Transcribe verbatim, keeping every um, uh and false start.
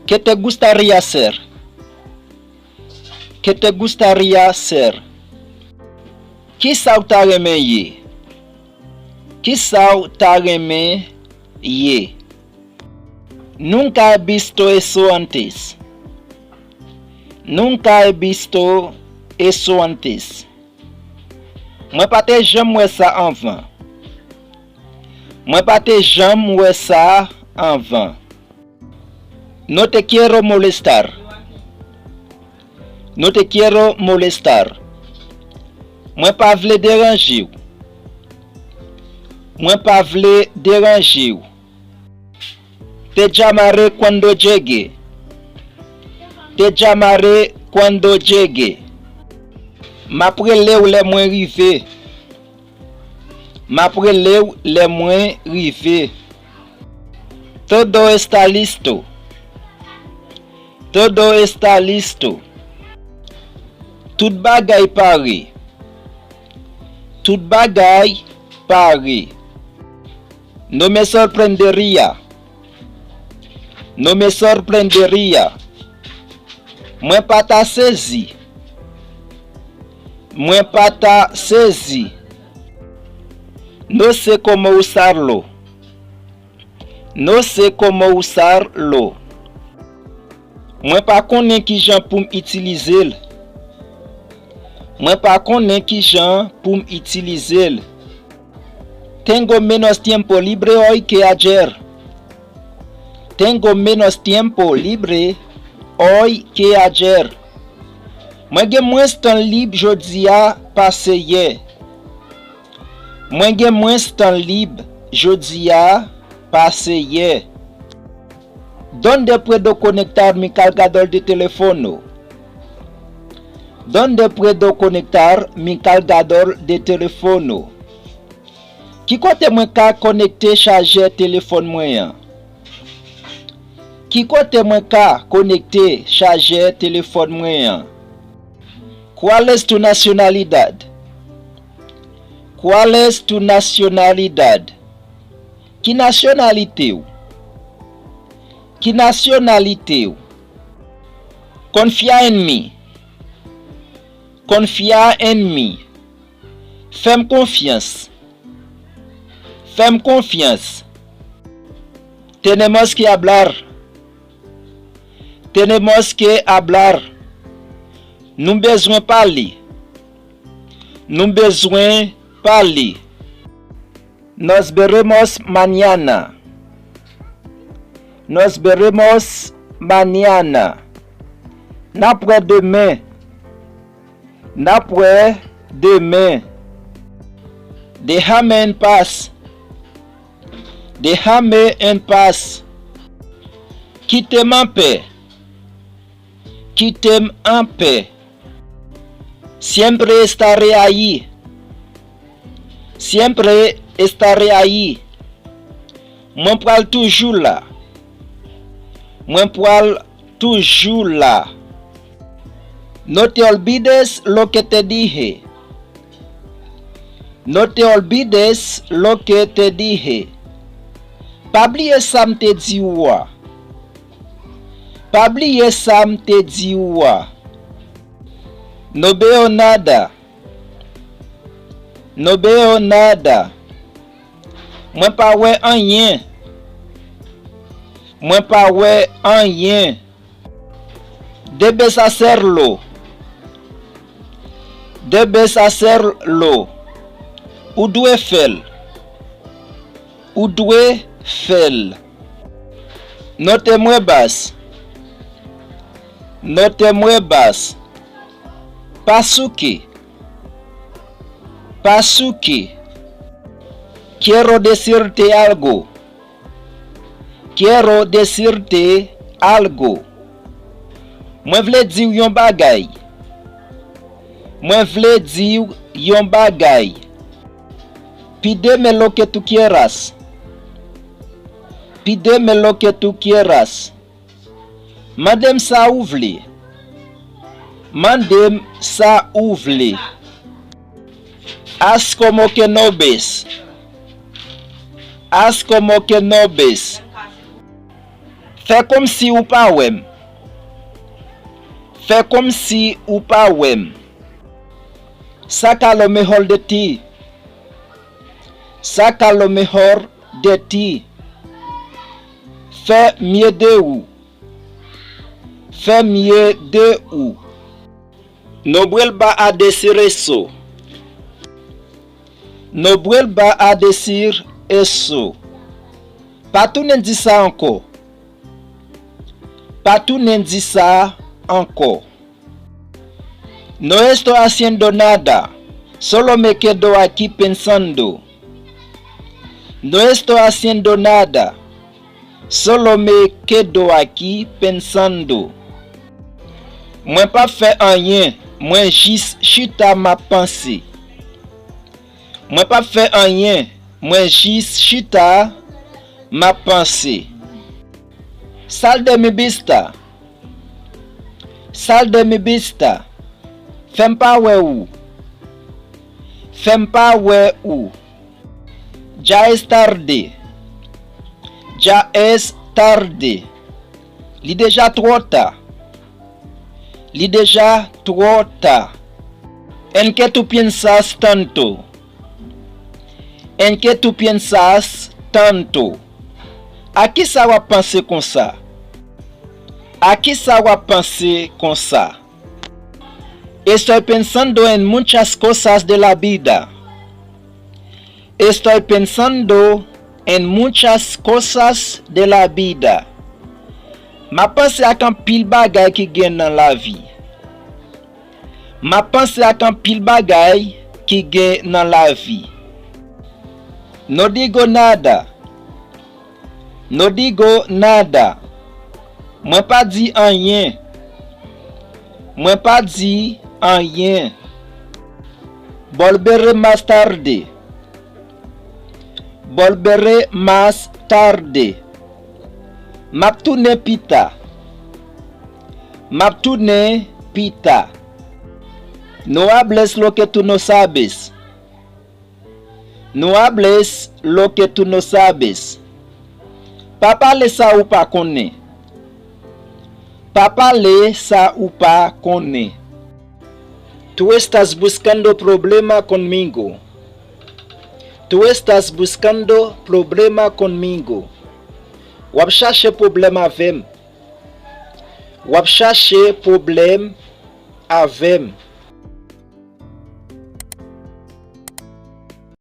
¿Qué te gustaría ser? ¿Qué te gustaría ser? Kisa w ta renmen ye? Kisa w ta renmen ye? Nunca he visto eso antes. Nunca he visto eso antes. Mwen pa te janm wè sa anvan. Mwen pa te janm wè sa anvan. No te quiero molestar. No te quiero molestar. Mwen pa vle deranje w. Mwen pa vle deranje w. Te llamaré cuando llegue. Te llamaré cuando llegue. M ap rele w lè mwen rive. M ap rele w lè mwen rive. Todo está listo. Todo está listo. Tout bagay pare. Tout bagay pare. No me sorprendería. No me sorprendería. Mwen pa ta sezi. Mwen pa ta sezi. No sé cómo usarlo. No sé cómo usarlo. Mwen pa konnen kijan pou m itilize l. Mwen pa konnen kijan pou m itilize l. Tengo menos tiempo libre hoy que ayer. Tengo menos tiempo libre hoy que ayer. Mwen gen mwens tan lib jodi a pase yè. Mwen gen mwens tan lib jodi a pase yè. ¿Dónde puedo conectar mi cargador de teléfono? ¿Dónde puedo conectar mi cargador de teléfono? Ki kote mwen ka konekte chajè telefòn mwen an? Ki kote mwen ka konekte chajè telefòn mwen an? ¿Cuál es tu nacionalidad? ¿Cuál es tu nacionalidad? Ki nasyonalite w? Ki nasyonalite w? Confía en mí. Confía en mí. Fè m konfyans. Fè m konfyans. Tenemos que hablar. Tenemos que hablar. Nou bezwen pale. Nou bezwen pale. Nos veremos mañana. Nos veremos mañana. N ap wè demen. N ap wè demen. Déjame en paz. Déjame en paz. Kite m anpè. Kite m anpè. Siempre estaré ahí. Siempre estaré ahí. Mwen pral toujou la. Mwen pral toujou la. No te olvides lo que te dije. No te olvides lo que te dije. Pa bliye sa m te di ou a. Pa bliye sa m te di ou a. No veo nada. No veo nada. Mwen pa wè anyen. Mwen pa wè anyen. Debes hacerlo. Debes hacerlo. Ou dwe fè l. Ou dwe fè l. No te muevas. No te muevas. Pa souke. Pa souke. Quiero decirte algo. Quiero decirte algo. Mwen vle di w yon bagay. Mwen vle di w yon bagay. Pídeme lo que tú quieras. Pídeme lo que tú quieras. Mande m sa ou vle. Mande m sa ou vle. Haz como que no ves. Haz como que no ves. Fè kòmsi ou pa wè m. Fè kòmsi ou pa wè m. Saca lo mejor de ti. Saca lo mejor de ti. Fè mye de ou. Fè mye de ou. No vuelva a decir eso. No vuelva a decir eso. Pa tounen di sa ankò. Pa tounen di sa ankò. No estoy haciendo nada, solo me quedo aquí pensando. No estoy haciendo nada, solo me quedo aquí pensando. Mwen p ap fè anyen, mwen jis chita m ap panse. Mwen p ap fè anyen, mwen jis chita m ap panse. Sal de mi vista. Sal de mi vista. Fè m pa wè ou. Fè m pa wè ou. Ya es tarde. Ya es tarde. Li deja twò ta. Li deja twò ta. En qué tú piensas tanto? En qué tú piensas tanto? A kisa w ap panse konsa? A kisa w ap panse konsa? Estoy pensando en muchas cosas de la vida. Estoy pensando en muchas cosas de la vida. M ap panse ak anpil bagay ki gen nan lavi. M ap panse ak anpil bagay ki gen nan lavi. No digo nada. No digo nada. Mwen pa di anyen. Mwen pa di anyen. Volveré más tarde. Volveré más tarde. M ap tounen pita. M ap tounen pita. No hables lo que tú no sabes. No hables lo que tú no sabes. Pa pale sa ou pa konnen. Pa pale sa ou pa konnen. Tú estás buscando problema conmigo. Tú estás buscando problema conmigo. W ap chache pwoblèm avè m. W ap chache pwoblèm avè m.